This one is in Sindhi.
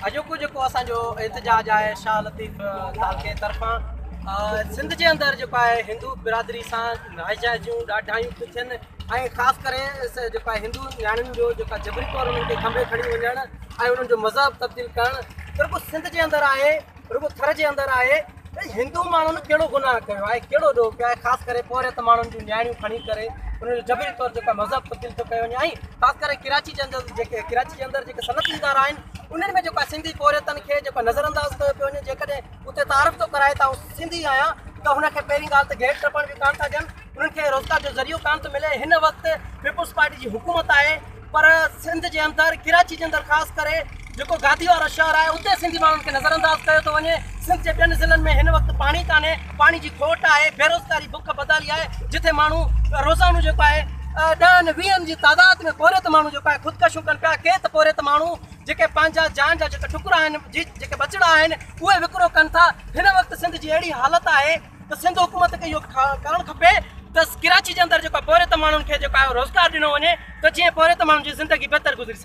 اڄوڪو جيڪو اسان جو احتجاج آهي شاهه لطيف تعلقي طرفان سنڌ جي اندر جيڪو آهي هندو برادري سان ناجائزيون ڏاڍايون ٿيون ٿين ۽ خاص ڪري جيڪو آهي هندو نياڻين جو جيڪو جبري طور انهن کي کنڀي کڻي وڃڻ ۽ انهن جو مذهب تبديل ڪرڻ رڳو سنڌ جي اندر آهي رڳو ٿر جي اندر آهي ته هندو ماڻهن ڪهڙو گناهه ڪيو آهي ڪهڙو ڏوهه ڪيو آهي خاص ڪري پورهيت ماڻهن جون نياڻيون کڻي ڪري انهن جو جبري طور جيڪو مذهب تبديل ٿو ڪيو وڃي ۽ خاص ڪري ڪراچي جي اندر جيڪي ڪراچي جي اندر جيڪي صنعتي ادارا آهن انهن ۾ جيڪو سنڌي پورهيتن کي جيڪو نظر انداز ڪيو پيو وڃي جيڪڏهن اتي تعارف ٿو ڪرائي ته آئون سنڌي آهيان ته هن کي پهرين ڳالهه ته گيٽ ٽپڻ به ڪانه ٿا ڏين انهن کي روزگار جو ذريعو ڪانه ٿو ملي هن وقت پيپلز پارٽي جي حڪومت آهي پر سنڌ جي اندر ڪراچي جي اندر خاص ڪري جيڪو گادي وارو شهر آهي اتي سنڌي ماڻهن کي نظر انداز ڪيو ٿو وڃي سنڌ جي ٻين ضلعن ۾ هن وقت پاڻي ڪانهي پاڻي جي کوٽ آهي بيروزگاري بک بدحالي آهي جتي ماڻهو روزانو جيڪو آهي ڏهن ويهن جي تعداد ۾ پورهيت ماڻهو جيڪو آهي خودڪشيون ڪن پيا ڪي ته پورهيت ماڻهو جيڪي پنهنجا جان جا جيڪي ٽڪرا آهن جيڪي ٻچڙا آهن اهي وڪرو ڪن ٿا هن وقت سنڌ جي اهڙي حالت آهي ته سنڌ حڪومت کي اهو ڪرڻ کپي ته ڪراچي جي اندر جيڪو پورهيت ماڻهن کي جيڪو آهي روزگار ڏنو وڃي ته جيئن پورهيت ماڻهن جي زندگي بهتر گذري سگهي.